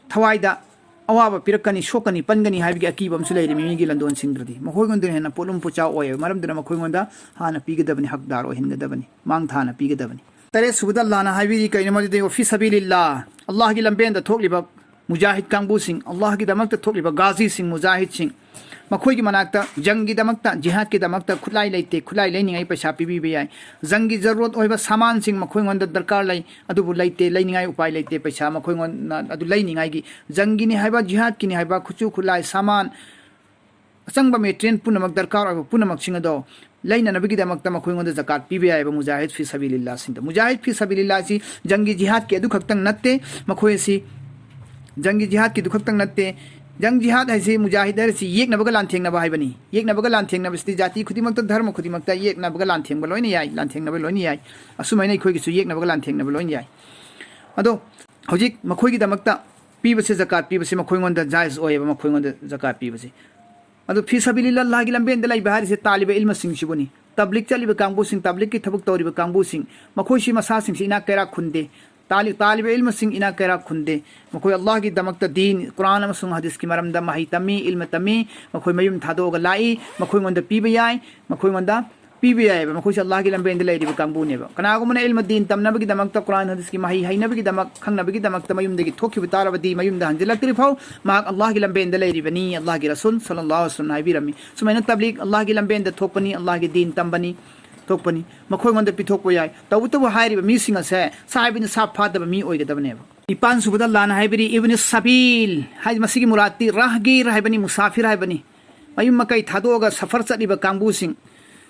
ꯊꯋꯥꯏꯗ ꯑꯋꯥꯕ ꯄꯤꯔꯛꯀꯅꯤ, ꯁꯣꯛꯀꯅꯤ, ꯄꯟꯒꯅꯤ ꯍꯥꯏꯕꯒꯤ ꯑꯀꯤꯕ ꯑꯃꯁꯨ ꯂꯩꯔꯤ꯫ ꯃꯤꯒꯤ ꯂꯟꯗꯣꯟ ꯁꯤꯡꯗ꯭ꯔꯗꯤ ꯃꯈꯣꯏꯉꯣꯟꯗ ꯍꯦꯟꯅ ꯄꯣꯠꯂꯨꯝ ꯄꯣꯠꯆꯥꯎ ꯑꯣꯏꯌꯦꯕ꯫ ꯃꯔꯝꯗꯨꯅ ꯃꯈꯣꯏꯉꯣꯟꯗ ꯍꯥꯟꯅ ꯄꯤꯒꯗꯕꯅꯤ, ꯍꯛꯗꯥꯔ ꯑꯣꯏꯍꯟꯒꯗꯕꯅꯤ, ꯃꯥꯡ ꯊꯥꯅ ꯄꯤꯒꯗꯕꯅꯤ꯫ ꯇꯔꯦꯠ ꯁꯨꯕꯗ ꯑꯜꯂꯥꯍꯅ ꯍꯥꯏꯕꯤꯔꯤ ꯀꯩꯅꯣ? ꯃꯗꯨꯗꯤ ꯐꯤ ꯁꯕꯤꯂꯤꯜꯂꯥ, ꯑꯜꯂꯥꯍꯒꯤ ꯂꯝꯕꯦꯟꯗ ꯊꯣꯛꯂꯤꯕ ꯃꯨꯖꯥꯍꯤꯗ ꯀꯥꯡꯕꯨꯁꯤꯡ, ꯑꯜꯂꯥꯍꯒꯤꯗꯃꯛꯇ ꯊꯣꯛꯂꯤꯕ ꯒꯥꯖꯤꯁꯤꯡ, ꯃꯨꯖꯥꯍꯤꯗꯁꯤꯡ, ꯃꯈꯣꯏꯒꯤ ꯃꯅꯥꯛꯇ ꯖꯪꯒꯤꯗꯃꯛꯇ, ꯖꯤꯍꯥꯗꯀꯤꯗꯃꯛꯇ ꯈꯨꯠꯂꯥꯏ ꯂꯩꯇꯦ, ꯈꯨꯠꯂꯥꯏ ꯂꯩꯅꯤꯡꯉꯥꯏ ꯄꯩꯁꯥ ꯄꯤꯕꯤꯕ ꯌꯥꯏ꯫ ꯖꯪꯒꯤ ꯖꯔꯨꯔꯠ ꯑꯣꯏꯕ ꯁꯥꯃꯥꯟꯁꯤꯡ ꯃꯈꯣꯏꯉꯣꯟꯗ ꯗꯔꯀꯥꯔ ꯂꯩ, ꯑꯗꯨꯕꯨ ꯂꯩꯇꯦ, ꯂꯩꯅꯤꯡꯉꯥꯏ ꯎꯄꯥꯏ ꯂꯩꯇꯦ ꯄꯩꯁꯥ꯫ ꯃꯈꯣꯏꯉꯣꯟꯗ ꯑꯗꯨ ꯂꯩꯅꯤꯡꯉꯥꯏꯒꯤ, ꯖꯪꯒꯤꯅꯤ ꯍꯥꯏꯕ, ꯖꯤꯍꯥꯗꯀꯤꯅꯤ ꯍꯥꯏꯕ ꯈꯨꯠꯁꯨ ꯈꯨꯠꯂꯥꯏ, ꯁꯥꯃꯥꯟ, ꯑꯆꯪꯕ ꯃꯦꯇꯔꯤꯌꯦꯜ ꯄꯨꯝꯅꯃꯛ, ꯗꯔꯀꯥꯔ ꯑꯣꯏꯕ ꯄꯨꯝꯅꯃꯛꯁꯤꯡ ꯑꯗꯣ ꯂꯩꯅꯅꯕꯒꯤꯗꯃꯛꯇ ꯃꯈꯣꯏꯉꯣꯟꯗ ꯖꯀꯥꯠ ꯄꯤꯕ ꯌꯥꯏꯑꯕ ꯃꯨꯖꯥꯍꯤꯗ ꯐꯤ ꯁꯕꯤꯂꯤꯜꯂꯥꯁꯤꯡꯗ꯫ ꯃꯨꯖꯥꯍꯤꯗ ꯐꯤ ꯁꯕꯤꯂꯤꯜꯂꯥꯁꯤ ꯖꯪꯒꯤ ꯖꯤꯍꯥꯗꯀꯤ ꯑꯗꯨ ꯈꯛꯇꯪ ꯅꯠꯇꯦ, ꯃꯈꯣꯏ ꯑꯁꯤ ꯖꯪꯒꯤ ꯖꯤꯍꯥꯗꯀꯤ ꯑꯗꯨ ꯈꯛꯇꯪ ꯅꯠꯇꯦ꯫ ꯖꯪ ꯖꯤꯍꯥꯗ ꯍꯥꯏꯁꯤ, ꯃꯨꯖꯥꯍꯤꯗ ꯍꯥꯏꯔꯤꯁꯤ ꯌꯦꯛꯅꯕꯒ ꯂꯥꯟꯊꯦꯡꯅꯕ ꯍꯥꯏꯕꯅꯤ꯫ ꯌꯦꯛꯅꯕꯒ ꯂꯥꯟꯊꯦꯡꯅꯕꯁꯤꯗꯤ ꯖꯥꯇꯤ ꯈꯨꯗꯤꯡꯃꯛꯇ, ꯙꯔꯃ ꯈꯨꯗꯤꯡꯃꯛꯇ ꯌꯦꯛꯅꯕꯒ ꯂꯥꯟꯊꯦꯡꯕ ꯂꯣꯏꯅ ꯌꯥꯏ, ꯂꯥꯟꯊꯦꯡꯅꯕ ꯂꯣꯏꯅ ꯌꯥꯏ꯫ ꯑꯁꯨꯃꯥꯏꯅ ꯑꯩꯈꯣꯏꯒꯤꯁꯨ ꯌꯦꯛꯅꯕꯒ ꯂꯥꯟꯊꯦꯡꯅꯕ ꯂꯣꯏꯅ ꯌꯥꯏ꯫ ꯑꯗꯣ ꯍꯧꯖꯤꯛ ꯃꯈꯣꯏꯒꯤꯗꯃꯛꯇ ꯄꯤꯕꯁꯦ, ꯖꯀꯥꯠ ꯄꯤꯕꯁꯦ ꯃꯈꯣꯏꯉꯣꯟꯗ ꯖꯥꯏꯖ ꯑꯣꯏꯌꯦꯕ, ꯃꯈꯣꯏꯉꯣꯟꯗ ꯖꯀꯥꯠ ꯄꯤꯕꯁꯦ꯫ ꯑꯗꯨ ꯐꯤ ꯁꯕꯤꯂꯤꯜꯂꯥꯍꯒꯤ ꯂꯝꯕꯦꯟꯗ ꯂꯩꯕ ꯍꯥꯏꯔꯤꯁꯦ ꯇꯥꯂꯤꯕ ꯏꯜꯃꯁꯤꯡꯁꯤꯕꯨꯅꯤ꯫ ꯇꯕ꯭ꯂꯤꯛ ꯆꯠꯂꯤꯕ ꯀꯥꯡꯕꯨꯁꯤꯡ, ꯇꯕ꯭ꯂꯤꯛꯀꯤ ꯊꯕꯛ ꯇꯧꯔꯤꯕ ꯀꯥꯡꯕꯨꯁꯤꯡ, ꯃꯈꯣꯏꯁꯤ ꯃꯁꯥꯁꯤꯡꯁꯤ ꯏꯅꯥꯛ ꯀꯩꯔꯥꯛ ꯈꯨꯟꯗꯦ꯫ ꯇꯥꯂꯤ-, ꯇꯥꯂꯤꯕ ꯏꯜꯃꯁꯤꯡ ꯏꯅꯥꯛ ꯀꯩꯔꯥꯛ ꯈꯨꯟꯗꯦ꯫ ꯃꯈꯣꯏ ꯑꯜꯂꯥꯍꯒꯤꯗꯃꯛꯇ ꯗꯤꯟ, ꯀꯨꯔꯥꯟ ꯑꯃꯁꯨꯡ ꯍꯗꯤꯁꯀꯤ ꯃꯔꯝꯗ ꯃꯍꯩ ꯇꯝꯃꯤ, ꯏꯜꯃ ꯇꯝꯃꯤ꯫ ꯃꯈꯣꯏ ꯃꯌꯨꯝ ꯊꯥꯗꯣꯛꯑꯒ ꯂꯥꯛꯏ꯫ ꯃꯈꯣꯏꯉꯣꯟꯗ ꯄꯤꯕ ꯌꯥꯏ, ꯃꯈꯣꯏꯉꯣꯟꯗ ꯄꯤꯕ ꯌꯥꯏꯑꯕ꯫ ꯃꯈꯣꯏꯁꯦ ꯑꯜꯂꯥꯍꯒꯤ ꯂꯝꯕꯦꯟꯗ ꯂꯩꯔꯤꯕ ꯀꯥꯡꯕꯨꯅꯦꯕ꯫ ꯀꯅꯥꯒꯨꯝꯕꯅ ꯏꯜꯃ ꯗꯤꯟ ꯇꯝꯅꯕꯒꯤꯗꯃꯛꯇ, ꯀꯨꯔꯥꯟ ꯍꯗꯤꯁꯀꯤ ꯃꯍꯩ ꯍꯩꯅꯕꯒꯤꯗꯃꯛ, ꯈꯪꯅꯕꯒꯤꯗꯃꯛꯇ ꯃꯌꯨꯝꯗꯒꯤ ꯊꯣꯛꯈꯤꯕ ꯇꯥꯔꯕꯗꯤ, ꯃꯌꯨꯝꯗ ꯍꯟꯖꯤꯜꯂꯛꯇ꯭ꯔꯤ ꯐꯥꯎ ꯃꯍꯥꯛ ꯑꯜꯂꯥꯍꯒꯤ ꯂꯝꯕꯦꯟꯗ ꯂꯩꯔꯤꯕꯅꯤ꯫ ꯑꯜꯂꯥꯍꯒꯤ ꯔꯁꯨꯜ ꯁꯜꯂꯜꯂꯥꯍꯨ ꯑꯂꯩꯍꯤ ꯋꯁꯜꯂꯝꯅ ꯍꯥꯏꯕꯤꯔꯝꯃꯤ꯫ ꯁꯨꯃꯥꯏꯅ ꯇꯕ꯭ꯂꯤꯛ ꯑꯜꯂꯥꯍꯒꯤ ꯂꯝꯕꯦꯟꯗ ꯊꯣꯛꯄꯅꯤ, ꯑꯜꯂꯥꯍꯒꯤ ꯗꯤꯟ ꯇꯝꯕꯅꯤ, ꯊꯣꯛꯄꯅꯤ꯫ ꯃꯈꯣꯏꯉꯣꯟꯗ ꯄꯤꯊꯣꯛꯄ ꯌꯥꯏ꯫ ꯇꯧꯕꯇꯕꯨ ꯍꯥꯏꯔꯤꯕ ꯃꯤꯁꯤꯡ ꯑꯁꯦ ꯁꯥꯍꯤꯕ ꯅꯤꯁꯥꯕ ꯐꯥꯗꯕ ꯃꯤ ꯑꯣꯏꯒꯗꯕꯅꯦꯕ꯫ ꯅꯤꯄꯥꯟ ꯁꯨꯕꯗ ꯑꯜꯂꯥꯍꯅ ꯍꯥꯏꯕꯤꯔꯤ, ꯏꯕꯅꯤ ꯁꯕꯤꯜ ꯍꯥꯏ, ꯃꯁꯤꯒꯤ ꯃꯨꯔꯥꯠꯇꯤ ꯔꯥꯍꯒꯤꯔ ꯍꯥꯏꯕꯅꯤ, ꯃꯨꯁꯥꯐꯤꯔ ꯍꯥꯏꯕꯅꯤ꯫ ꯃꯌꯨꯝ ꯃꯀꯩ ꯊꯥꯗꯣꯛꯑꯒ ꯁꯐꯔ ꯆꯠꯂꯤꯕ ꯀꯥꯡꯕꯨꯁꯤꯡ,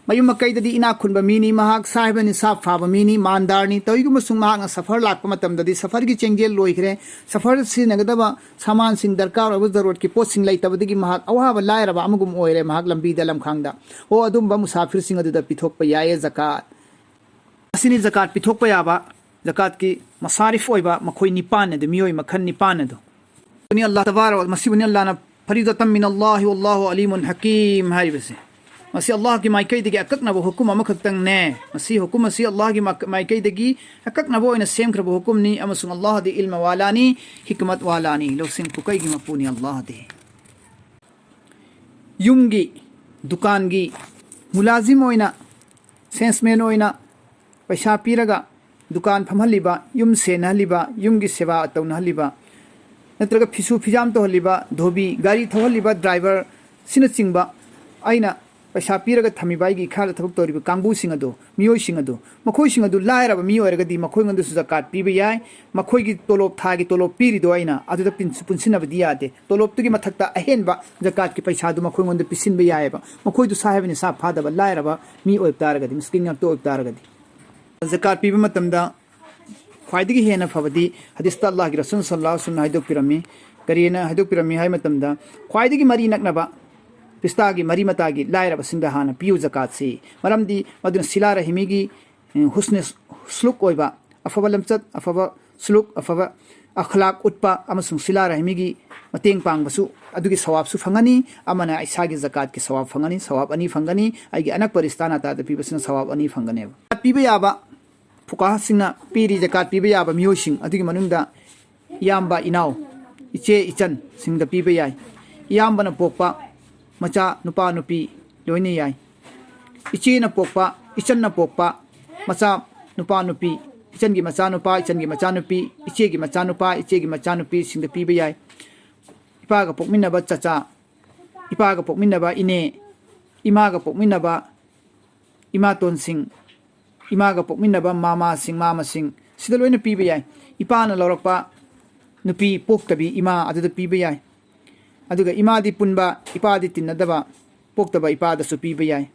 ꯃꯌꯨꯝ ꯃꯀꯩꯗꯗꯤ ꯏꯅꯥꯛ ꯈꯨꯟꯕ ꯃꯤꯅꯤ, ꯃꯍꯥꯛ ꯁꯥꯍꯤꯕ ꯅꯤꯁꯥꯕ ꯐꯥꯕ ꯃꯤꯅꯤ, ꯃꯥꯟꯗꯥꯔꯅꯤ꯫ ꯇꯧꯏꯒꯨꯝꯕꯁꯨꯡ ꯃꯍꯥꯛꯅ ꯁꯐꯔ ꯂꯥꯛꯄ ꯃꯇꯝꯗꯗꯤ ꯁꯐꯔꯒꯤ ꯆꯦꯡꯖꯦꯜ ꯂꯣꯏꯈ꯭ꯔꯦ, ꯁꯐꯔ ꯁꯤꯖꯤꯟꯅꯒꯗꯕ ꯁꯥꯃꯥꯟꯁꯤꯡ, ꯗꯔꯀꯥꯔ ꯑꯣꯏꯕ ꯖꯔꯨꯔꯠꯀꯤ ꯄꯣꯠꯁꯤꯡ ꯂꯩꯇꯕꯗꯒꯤ ꯃꯍꯥꯛ ꯑꯋꯥꯕ ꯂꯥꯏꯔꯕ ꯑꯃꯒꯨꯝ ꯑꯣꯏꯔꯦ꯫ ꯃꯍꯥꯛ ꯂꯝꯕꯤꯗ ꯂꯝꯈꯥꯡꯗ, ꯑꯣ, ꯑꯗꯨꯝꯕ ꯃꯨꯁꯥꯐꯤꯔꯁꯤꯡ ꯑꯗꯨꯗ ꯄꯤꯊꯣꯛꯄ ꯌꯥꯏꯌꯦ ꯖꯀꯥꯠ꯫ ꯑꯁꯤꯅꯤ ꯖꯀꯥꯠ ꯄꯤꯊꯣꯛꯄ ꯌꯥꯕ, ꯖꯀꯥꯠꯀꯤ ꯃꯁꯥꯔꯤꯐ ꯑꯣꯏꯕ ꯃꯈꯣꯏ ꯅꯤꯄꯥꯟ ꯑꯗꯨ, ꯃꯤꯑꯣꯏ ꯃꯈꯜ ꯅꯤꯄꯥꯟ ꯑꯗꯨ꯫ ꯅꯤ ꯑꯜꯂꯥꯍ ꯇꯕꯥꯔꯛ, ꯃꯁꯤꯕꯨꯅꯤ ꯑꯜꯂꯥꯍꯅ "ꯐꯔꯤꯗꯇꯝ ꯃꯤꯅ ꯑꯜꯂꯥꯍꯤ ꯋꯜꯂꯥꯍꯨ ꯑꯂꯤꯃꯨꯟ ꯍꯀꯤꯝ" ꯍꯥꯏꯔꯤꯕꯁꯦ꯫ ꯃꯁꯤ ꯑꯜꯂꯥꯍꯒꯤ ꯃꯥꯏꯀꯩꯗꯒꯤ ꯑꯀꯛꯅꯕ ꯍꯨꯀꯨꯝ ꯑꯃꯈꯛꯇꯪꯅꯦ꯫ ꯃꯁꯤ ꯍꯨꯀꯨꯝ ꯑꯁꯤ ꯑꯜꯂꯥꯍꯒꯤ ꯃꯥꯏ-, ꯃꯥꯏꯀꯩꯗꯒꯤ ꯑꯀꯛꯅꯕ ꯑꯣꯏꯅ ꯁꯦꯝꯈ꯭ꯔꯕ ꯍꯨꯀꯨꯝꯅꯤ, ꯑꯃꯁꯨꯡ ꯑꯜꯂꯥꯍꯗꯤ ꯏꯜꯃ ꯋꯥꯂꯥꯅꯤ, ꯍꯤꯀꯃꯠ ꯋꯥꯂꯥꯅꯤ, ꯂꯧꯁꯤꯡ ꯄꯨꯀꯩꯒꯤ ꯃꯄꯨꯅꯤ ꯑꯜꯂꯥꯍꯗꯤ꯫ ꯌꯨꯝꯒꯤ, ꯗꯨꯀꯥꯟꯒꯤ ꯃꯨꯂꯥꯖꯤꯝ ꯑꯣꯏꯅ, ꯁꯦꯜꯁꯃꯦꯟ ꯑꯣꯏꯅ ꯄꯩꯁꯥ ꯄꯤꯔꯒ ꯗꯨꯀꯥꯟ ꯐꯝꯍꯜꯂꯤꯕ, ꯌꯨꯝ ꯁꯦꯟꯅꯍꯜꯂꯤꯕ, ꯌꯨꯝꯒꯤ ꯁꯦꯕꯥ ꯇꯧꯅꯍꯜꯂꯤꯕ, ꯅꯠꯇ꯭ꯔꯒ ꯐꯤꯁꯨ ꯐꯤꯖꯥꯝ ꯇꯧꯍꯜꯂꯤꯕ, ꯙꯣꯕꯤ, ꯒꯥꯔꯤ ꯊꯧꯍꯜꯂꯤꯕ ꯗ꯭ꯔꯥꯏꯚꯔ ꯁꯤꯅꯆꯤꯡꯕ, ꯑꯩꯅ ꯄꯩꯁꯥ ꯄꯤꯔꯒ ꯊꯝꯃꯤꯕ ꯑꯩꯒꯤ ꯏꯈꯥꯗ ꯊꯕꯛ ꯇꯧꯔꯤꯕ ꯀꯥꯡꯕꯨꯁꯤꯡ ꯑꯗꯨ, ꯃꯤꯑꯣꯏꯁꯤꯡ ꯑꯗꯨ, ꯃꯈꯣꯏꯁꯤꯡ ꯑꯗꯨ ꯂꯥꯏꯔꯕ ꯃꯤ ꯑꯣꯏꯔꯒꯗꯤ ꯃꯈꯣꯏꯉꯣꯟꯗꯁꯨ ꯖꯀꯥꯠ ꯄꯤꯕ ꯌꯥꯏ꯫ ꯃꯈꯣꯏꯒꯤ ꯇꯣꯂꯣꯞ, ꯊꯥꯒꯤ ꯇꯣꯂꯣꯞ ꯄꯤꯔꯤꯗꯣ ꯑꯩꯅ ꯑꯗꯨꯗ ꯄꯤꯟ-, ꯄꯨꯟꯁꯤꯟꯅꯕꯗꯤ ꯌꯥꯗꯦ꯫ ꯇꯣꯂꯣꯞꯇꯨꯒꯤ ꯃꯊꯛꯇ ꯑꯍꯦꯟꯕ ꯖꯀꯥꯠꯀꯤ ꯄꯩꯁꯥꯗꯨ ꯃꯈꯣꯏꯉꯣꯟꯗ ꯄꯤꯁꯤꯟꯕ ꯌꯥꯏꯑꯕ꯫ ꯃꯈꯣꯏꯗꯨ ꯁꯥ ꯍꯥꯏꯕ ꯅꯤꯁꯥ ꯐꯥꯗꯕ ꯂꯥꯏꯔꯕ ꯃꯤ ꯑꯣꯏꯕ ꯇꯥꯔꯒꯗꯤ, ꯃꯤꯁꯀꯤꯟ ꯉꯥꯛꯇ ꯑꯣꯏꯕ ꯇꯥꯔꯒꯗꯤ꯫ ꯖꯀꯥꯠ ꯄꯤꯕ ꯃꯇꯝꯗ ꯈ꯭ꯋꯥꯏꯗꯒꯤ ꯍꯦꯟꯅ ꯐꯕꯗꯤ ꯍꯗꯤꯁꯇ ꯑꯜꯂꯥꯍꯒꯤ ꯔꯁꯨꯜ ꯁꯜꯂꯜꯂꯥꯍꯨ ꯑꯂꯩꯍꯤ ꯋꯁꯜꯂꯝꯅ ꯍꯥꯏꯗꯣꯛꯄꯤꯔꯝꯃꯤ꯫ ꯀꯔꯤꯅ ꯍꯥꯏꯗꯣꯛꯄꯤꯔꯝꯃꯤ ꯍꯥꯏꯕ ꯃꯇꯝꯗ, ꯈ꯭ꯋꯥꯏꯗꯒꯤ ꯃꯔꯤ ꯅꯛꯅꯕ ꯄꯤꯁꯇꯥꯒꯤ ꯃꯔꯤ ꯃꯇꯥꯒꯤ ꯂꯥꯏꯔꯕꯁꯤꯡꯗ ꯍꯥꯟꯅ ꯄꯤꯌꯨ ꯖꯀꯥꯠꯁꯤ꯫ ꯃꯔꯝꯗꯤ ꯃꯗꯨꯅ ꯁꯤꯂꯥ ꯔꯍꯤꯃꯤꯒꯤ, ꯎꯝ, ꯍꯨꯁꯅꯦ ꯁꯨꯂꯨꯛ ꯑꯣꯏꯕ, ꯑꯐꯕ ꯂꯝꯆꯠ, ꯑꯐꯕ ꯁꯨꯂꯨꯛ, ꯑꯐꯕ ꯑꯈꯂꯥꯛ ꯎꯠꯄ ꯑꯃꯁꯨꯡ ꯁꯤꯂꯥ ꯔꯍꯤꯃꯤꯒꯤ ꯃꯇꯦꯡ ꯄꯥꯡꯕꯁꯨ, ꯑꯗꯨꯒꯤ ꯁꯋꯥꯕꯁꯨ ꯐꯪꯒꯅꯤ꯫ ꯑꯃꯅ ꯏꯁꯥꯒꯤ ꯖꯀꯥꯠꯀꯤ ꯁꯋꯥꯕ ꯐꯪꯒꯅꯤ, ꯁꯋꯥꯕ ꯑꯅꯤ ꯐꯪꯒꯅꯤ꯫ ꯑꯩꯒꯤ ꯑꯅꯛꯄ ꯔꯤꯁꯇꯥ ꯅꯥꯇꯥꯗ ꯄꯤꯕꯁꯤꯅ ꯁꯋꯥꯕ ꯑꯅꯤ ꯐꯪꯒꯅꯦꯕ꯫ ꯄꯤꯕ ꯌꯥꯕ, ꯐꯨꯀꯥꯍꯥꯁꯤꯡꯅ ꯄꯤꯔꯤ ꯖꯀꯥꯠ ꯄꯤꯕ ꯌꯥꯕ ꯃꯤꯑꯣꯏꯁꯤꯡ ꯑꯗꯨꯒꯤ ꯃꯅꯨꯡꯗ ꯏꯌꯥꯝꯕ ꯏꯅꯥꯎ, ꯏꯆꯦ ꯏꯆꯟꯁꯤꯡꯗ ꯄꯤꯕ ꯌꯥꯏ꯫ ꯏꯌꯥꯝꯕꯅ ꯄꯣꯛꯄ ꯃꯆꯥ ꯅꯨꯄꯥ ꯅꯨꯄꯤ ꯂꯣꯏꯅ ꯌꯥꯏ꯫ ꯏꯆꯦꯅ ꯄꯣꯛꯄ, ꯏꯆꯟꯅ ꯄꯣꯛꯄ ꯃꯆꯥ ꯅꯨꯄꯥ ꯅꯨꯄꯤ, ꯏꯆꯟꯒꯤ ꯃꯆꯥ ꯅꯨꯄꯥ, ꯏꯆꯟꯒꯤ ꯃꯆꯥ ꯅꯨꯄꯤ, ꯏꯆꯦꯒꯤ ꯃꯆꯥ ꯅꯨꯄꯥ, ꯏꯆꯦꯒꯤ ꯃꯆꯥ ꯅꯨꯄꯤꯁꯤꯡꯗ ꯄꯤꯕ ꯌꯥꯏ꯫ ꯏꯄꯥꯒ ꯄꯣꯛꯃꯤꯟꯅꯕ ꯆꯆꯥ, ꯏꯄꯥꯒ ꯄꯣꯛꯃꯤꯟꯅꯕ ꯏꯅꯦ, ꯏꯃꯥꯒ ꯄꯣꯛꯃꯤꯟꯅꯕ ꯏꯃꯥꯇꯣꯟꯁꯤꯡ, ꯏꯃꯥꯒ ꯄꯣꯛꯃꯤꯟꯅꯕ ꯃꯃꯥꯁꯤꯡ, ꯃꯥꯃꯁꯤꯡ, ꯁꯤꯗ ꯂꯣꯏꯅ ꯄꯤꯕ ꯌꯥꯏ꯫ ꯏꯄꯥꯅ ꯂꯧꯔꯛꯄ ꯅꯨꯄꯤ ꯄꯣꯛꯇꯕꯤ ꯏꯃꯥ ꯑꯗꯨꯗ ꯄꯤꯕ ꯌꯥꯏ꯫ ꯑꯗꯨꯒ ꯏꯃꯥꯗꯤ ꯄꯨꯟꯕ, ꯏꯄꯥꯗꯤ ꯇꯤꯟꯅꯗꯕ, ꯄꯣꯛꯇꯕ ꯏꯄꯥꯗꯁꯨ ꯄꯤꯕ ꯌꯥꯏ꯫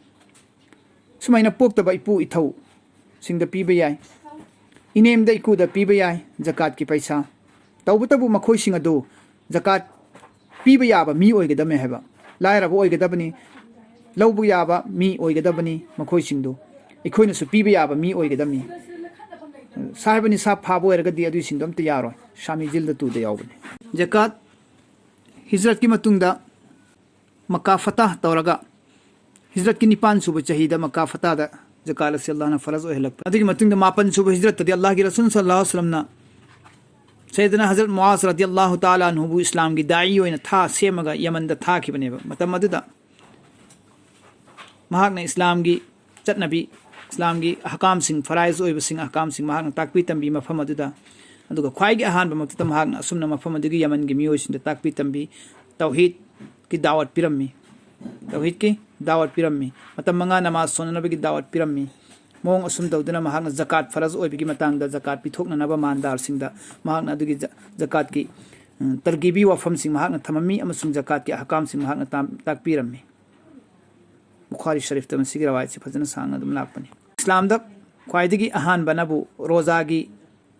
ꯁꯨꯃꯥꯏꯅ ꯄꯣꯛꯇꯕ ꯏꯄꯨ ꯏꯊꯧꯁꯤꯡꯗ ꯄꯤꯕ ꯌꯥꯏ꯫ ꯏꯅꯦꯝꯗ ꯏꯀꯨꯗ ꯄꯤꯕ ꯌꯥꯏ ꯖꯀꯥꯠꯀꯤ ꯄꯩꯁꯥ꯫ ꯇꯧꯕꯇꯕꯨ ꯃꯈꯣꯏꯁꯤꯡ ꯑꯗꯨ ꯖꯀꯥꯠ ꯄꯤꯕ ꯌꯥꯕ ꯃꯤ ꯑꯣꯏꯒꯗꯕꯅꯤ ꯍꯥꯏꯕ, ꯂꯥꯏꯔꯕ ꯑꯣꯏꯒꯗꯕꯅꯤ, ꯂꯧꯕ ꯌꯥꯕ ꯃꯤ ꯑꯣꯏꯒꯗꯕꯅꯤ꯫ ꯃꯈꯣꯏꯁꯤꯡꯗꯨ ꯑꯩꯈꯣꯏꯅꯁꯨ ꯄꯤꯕ ꯌꯥꯕ ꯃꯤ ꯑꯣꯏꯒꯗꯕꯅꯤ꯫ ꯁꯥ ꯍꯥꯏꯕ ꯅꯤꯁꯥ ꯐꯥꯕ ꯑꯣꯏꯔꯒꯗꯤ ꯑꯗꯨꯏꯁꯤꯡꯗꯣ ꯑꯝꯇ ꯌꯥꯔꯣꯏ꯫ ꯁꯥꯃꯤ ꯖꯤꯜꯗ ꯇꯨꯗ ꯌꯥꯎꯕꯅꯤ꯫ ꯖꯀꯥꯠ, ꯍꯤꯖ꯭ꯔꯠꯀꯤ ꯃꯇꯨꯡꯗ ꯃꯀꯥ ꯐꯇꯥꯍ ꯇꯧꯔꯒ, ꯍꯤꯖ꯭ꯔꯠꯀꯤ ꯅꯤꯄꯥꯟ ꯁꯨꯕ ꯆꯍꯤꯗ ꯃꯀꯥ ꯐꯇꯥꯗ ꯖꯀꯥꯠ ꯑꯁꯤ ꯑꯜꯂꯥꯍꯅ ꯐꯔꯖ ꯑꯣꯏꯍꯜꯂꯛꯄ꯫ ꯑꯗꯨꯒꯤ ꯃꯇꯨꯡꯗ ꯃꯥꯄꯟ ꯁꯨꯕ ꯍꯤꯖ꯭ꯔꯠꯇꯗꯤ ꯑꯜꯂꯥꯍꯒꯤ ꯔꯁꯨꯜ ꯁꯜꯂꯜꯂꯥꯍꯨ ꯑꯂꯩꯍꯤ ꯋꯁꯜꯂꯝꯅ ꯁꯩꯌꯗꯅꯥ ꯍꯖꯔꯠ ꯃꯨꯑꯥꯖ ꯔꯗꯤꯌꯜꯂꯥꯍꯨ ꯇꯥꯂꯥ ꯑꯟꯍꯨꯕꯨ ꯏꯁꯂꯥꯝꯒꯤ ꯗꯥꯏ ꯑꯣꯏꯅ ꯊꯥ ꯁꯦꯝꯃꯒ ꯌꯃꯟꯗ ꯊꯥꯈꯤꯕꯅꯦꯕ꯫ ꯃꯇꯝ ꯑꯗꯨꯗ ꯃꯍꯥꯛꯅ ꯏꯁꯂꯥꯝꯒꯤ ꯆꯠꯅꯕꯤ, ꯏꯁꯂꯥꯝꯒꯤ ꯑꯍꯀꯥꯝꯁꯤꯡ, ꯐꯔꯥꯏꯖ ꯑꯣꯏꯕꯁꯤꯡ, ꯑꯍꯀꯥꯝꯁꯤꯡ ꯃꯍꯥꯛꯅ ꯇꯥꯛꯄꯤ ꯇꯝꯕꯤ ꯃꯐꯝ ꯑꯗꯨꯗ꯫ ꯑꯗꯨꯒ ꯈ꯭ꯋꯥꯏꯒꯤ ꯑꯍꯥꯟꯕ ꯃꯛꯇꯗ ꯃꯍꯥꯛꯅ ꯑꯁꯨꯝꯅ ꯃꯐꯝ ꯑꯗꯨꯒꯤ ꯌꯃꯟꯒꯤ ꯃꯤꯑꯣꯏꯁꯤꯡꯗ ꯇꯥꯛꯄꯤ ꯇꯝꯕꯤ, ꯇꯧꯍꯤꯗꯀꯤ ꯗꯥꯋꯠ ꯄꯤꯔꯝꯃꯤ꯫ ꯇꯧꯍꯤꯗꯀꯤ ꯗꯥꯋꯠ ꯄꯤꯔꯝꯃꯤ꯫ ꯃꯇꯝ ꯃꯉꯥ ꯅꯃꯥꯖ ꯁꯣꯟꯅꯅꯕꯒꯤ ꯗꯥꯋꯠ ꯄꯤꯔꯝꯃꯤ꯫ ꯃꯑꯣꯡ ꯑꯁꯨꯝ ꯇꯧꯗꯨꯅ ꯃꯍꯥꯛꯅ ꯖꯀꯥꯠ ꯐꯔꯖ ꯑꯣꯏꯕꯒꯤ ꯃꯇꯥꯡꯗ ꯖꯀꯥꯠ ꯄꯤꯊꯣꯛꯅꯅꯕ ꯃꯥꯟꯗꯥꯔꯁꯤꯡꯗ ꯃꯍꯥꯛꯅ ꯑꯗꯨꯒꯤ ꯖ-, ꯖꯀꯥꯠꯀꯤ, ꯎꯝ, ꯇꯔꯒꯤꯕꯤ ꯋꯥꯐꯝꯁꯤꯡ ꯃꯍꯥꯛꯅ ꯊꯝꯃꯝꯃꯤ ꯑꯃꯁꯨꯡ ꯖꯀꯥꯠꯀꯤ ꯑꯍꯀꯥꯝꯁꯤꯡ ꯃꯍꯥꯛꯅ ꯇꯥꯝ-, ꯇꯥꯛꯄꯤꯔꯝꯃꯤ꯫ ꯕꯨꯈꯥꯔꯤ ꯁꯔꯤꯐꯇ ꯃꯁꯤꯒꯤ ꯔꯋꯥꯌꯠꯁꯤ ꯐꯖꯅ ꯁꯥꯡꯅ ꯑꯗꯨꯝ ꯂꯥꯛꯄꯅꯤ꯫ ꯏꯁꯂꯥꯝꯗ ꯈ꯭ꯋꯥꯏꯗꯒꯤ ꯑꯍꯥꯟꯕꯅꯕꯨ ꯔꯣꯖꯥꯒꯤ,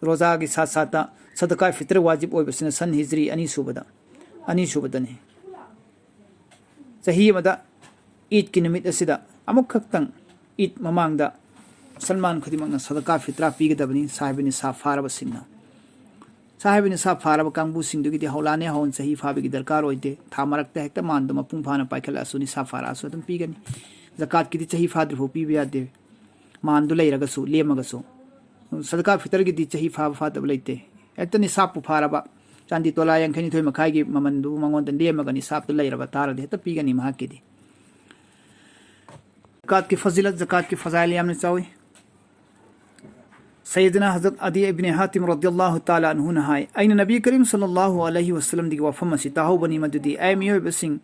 ꯔꯣꯖꯥꯒꯤ ꯁꯥꯠ ꯁꯥꯠꯇ ꯁꯗꯀꯥ ꯐꯤꯇꯔ ꯋꯥꯖꯤꯕ ꯑꯣꯏꯕꯁꯤꯅ ꯁꯟ ꯍꯤꯖ꯭ꯔꯤ ꯑꯅꯤꯁꯨꯕꯗ, ꯑꯅꯤꯁꯨꯕꯗꯅꯤ꯫ ꯆꯍꯤ ꯑꯃꯗ ꯏꯗꯀꯤ ꯅꯨꯃꯤꯠ ꯑꯁꯤꯗ ꯑꯃꯨꯛꯈꯛꯇꯪ ꯏꯗ ꯃꯃꯥꯡꯗ ꯃꯨꯁꯜꯃꯥꯟ ꯈꯨꯗꯤꯡꯃꯛꯅ ꯁꯗꯀꯥ ꯐꯤꯇ꯭ꯔꯥ ꯄꯤꯒꯗꯕꯅꯤ, ꯁꯥꯍꯤꯕ ꯅꯤꯁꯥꯕ ꯐꯥꯔꯕꯁꯤꯡꯅ꯫ ꯁꯥꯍꯤꯕ ꯅꯤꯁꯥꯕ ꯐꯥꯔꯕ ꯀꯥꯡꯕꯨꯁꯤꯡꯗꯨꯒꯤꯗꯤ ꯍꯧꯂꯥꯅꯦ ꯍꯧꯅ ꯆꯍꯤ ꯐꯥꯕꯒꯤ ꯗꯔꯀꯥꯔ ꯑꯣꯏꯗꯦ꯫ ꯊꯥ ꯃꯔꯛꯇ ꯍꯦꯛꯇ ꯃꯥꯟꯗꯣ ꯃꯄꯨꯡ ꯐꯥꯅ ꯄꯥꯏꯈꯠꯂꯛꯑꯁꯨ, ꯅꯤꯁꯥꯕ ꯐꯥꯔꯛꯑꯁꯨ ꯑꯗꯨꯝ ꯄꯤꯒꯅꯤ꯫ ꯖꯀꯥꯠꯀꯤꯗꯤ ꯆꯍꯤ ꯐꯥꯗ꯭ꯔꯤꯐꯥꯎ ꯄꯤꯕ ꯌꯥꯗꯦ, ꯃꯥꯟꯗꯨ ꯂꯩꯔꯒꯁꯨ, ꯂꯦꯝꯃꯒꯁꯨ꯫ ꯁꯗꯀꯥ ꯐꯤꯇꯔꯒꯤꯗꯤ ꯆꯍꯤ ꯐꯥꯕ ꯐꯥꯗꯕ ꯂꯩꯇꯦ꯫ ꯍꯦꯛꯇ ꯅꯤꯁꯥꯕꯄꯨ ꯐꯥꯔꯕ, ꯆꯥꯟꯗꯤ ꯇꯣꯂꯥ ꯌꯥꯡꯈꯩꯅꯤꯊꯣꯏ ꯃꯈꯥꯏꯒꯤ ꯃꯃꯟꯗꯨ ꯃꯉꯣꯟꯗ ꯂꯦꯝꯃꯒ ꯅꯤꯁꯥꯕꯇ ꯂꯩꯔꯕ ꯇꯥꯔꯗꯤ ꯍꯦꯛꯇ ꯄꯤꯒꯅꯤ ꯃꯍꯥꯛꯀꯤꯗꯤ꯫ ꯖꯀꯥꯠꯀꯤ ꯐꯖꯤꯂꯠ, ꯖꯀꯥꯠꯀꯤ ꯐꯖꯥꯏꯜ ꯌꯥꯝꯅ ꯆꯥꯎꯏ꯫ ꯁꯩꯌꯗꯅꯥ ꯍꯖꯔꯠ ꯑꯗꯤ ꯏꯕꯅꯦ ꯍꯥꯇꯤꯝ ꯔꯗꯤꯌꯜꯂꯥꯍꯨ ꯇꯥꯂꯥ ꯑꯟꯍꯨꯅ ꯍꯥꯏ, "ꯑꯩꯅ ꯅꯕꯤ ꯀꯔꯤꯝ ꯁꯜꯂꯜꯂꯥꯍꯨ ꯑꯂꯩꯍꯤ ꯋꯁꯜꯂꯝꯗꯒꯤ ꯋꯥꯐꯝ ꯑꯁꯤ ꯇꯥꯍꯧꯕꯅꯤ, ꯃꯗꯨꯗꯤ, ꯑꯦ ꯃꯤꯑꯣꯏꯕꯁꯤꯡ,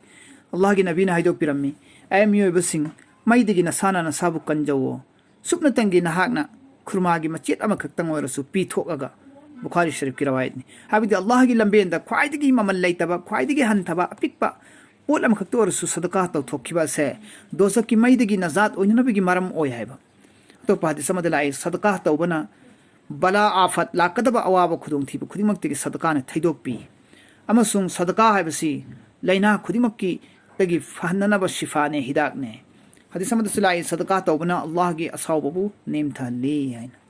ꯑꯜꯂꯥꯍꯒꯤ ꯅꯕꯤꯅ ꯍꯥꯏꯗꯣꯛꯄꯤꯔꯝꯃꯤ, ꯑꯦ ꯃꯤꯑꯣꯏꯕꯁꯤꯡ, ꯃꯩꯗꯒꯤ ꯅꯁꯥꯅ ꯅꯁꯥꯕꯨ ꯀꯟꯖꯧꯋꯣ꯫ ꯁꯨꯞꯅꯇꯪꯒꯤ ꯅꯍꯥꯛꯅ ꯈꯨꯔꯃꯥꯒꯤ ꯃꯆꯦꯠ ꯑꯃꯈꯛꯇꯪ ꯑꯣꯏꯔꯁꯨ ꯄꯤꯊꯣꯛꯑꯒ", ꯕꯨꯈꯥꯔꯤ ꯁꯔꯤꯐꯀꯤ ꯔꯋꯥꯌꯠꯅꯤ꯫ ꯍꯥꯏꯕꯗꯤ ꯑꯜꯂꯥꯍꯒꯤ ꯂꯝꯕꯦꯟꯗ ꯈ꯭ꯋꯥꯏꯗꯒꯤ ꯃꯃꯜ ꯂꯩꯇꯕ, ꯈ꯭ꯋꯥꯏꯗꯒꯤ ꯍꯟꯊꯕ, ꯑꯄꯤꯛꯄ ꯄꯣꯠ ꯑꯃꯈꯛꯇ ꯑꯣꯏꯔꯁꯨ ꯁꯗꯀꯥ ꯇꯧꯊꯣꯛꯈꯤꯕ ꯑꯁꯦ ꯗꯣꯖꯈꯀꯤ ꯃꯩꯗꯒꯤ ꯅꯖꯥꯠ ꯑꯣꯏꯅꯅꯕꯒꯤ ꯃꯔꯝ ꯑꯣꯏ ꯍꯥꯏꯕ꯫ ꯑꯇꯣꯞꯄ ꯍꯗꯤꯁ ꯑꯃꯗ ꯂꯥꯛꯏ, ꯁꯗꯀꯥ ꯇꯧꯕꯅ ꯕꯂꯥ ꯑꯥꯐꯠ, ꯂꯥꯛꯀꯗꯕ ꯑꯋꯥꯕ ꯈꯨꯗꯣꯡꯊꯤꯕ ꯈꯨꯗꯤꯡꯃꯛꯇꯒꯤ ꯁꯗꯀꯥꯅ ꯊꯩꯗꯣꯛꯄꯤ꯫ ꯑꯃꯁꯨꯡ ꯁꯗꯀꯥ ꯍꯥꯏꯕꯁꯤ ꯂꯥꯏꯅꯥ ꯈꯨꯗꯤꯡꯃꯛꯀꯤ ꯗꯒꯤ ꯐꯍꯟꯅꯅꯕ ꯁꯤꯐꯥꯅꯦ, ꯍꯤꯗꯥꯛꯅꯦ꯫ ꯍꯗꯤꯁ ꯑꯃꯗꯁꯨ ꯂꯥꯛꯏ, ꯁꯗꯀꯥ ꯇꯧꯕꯅ ꯑꯜꯂꯥꯍꯒꯤ ꯑꯁꯥꯎꯕꯕꯨ ꯅꯦꯝꯊꯍꯜꯂꯤ ꯍꯥꯏꯅ꯫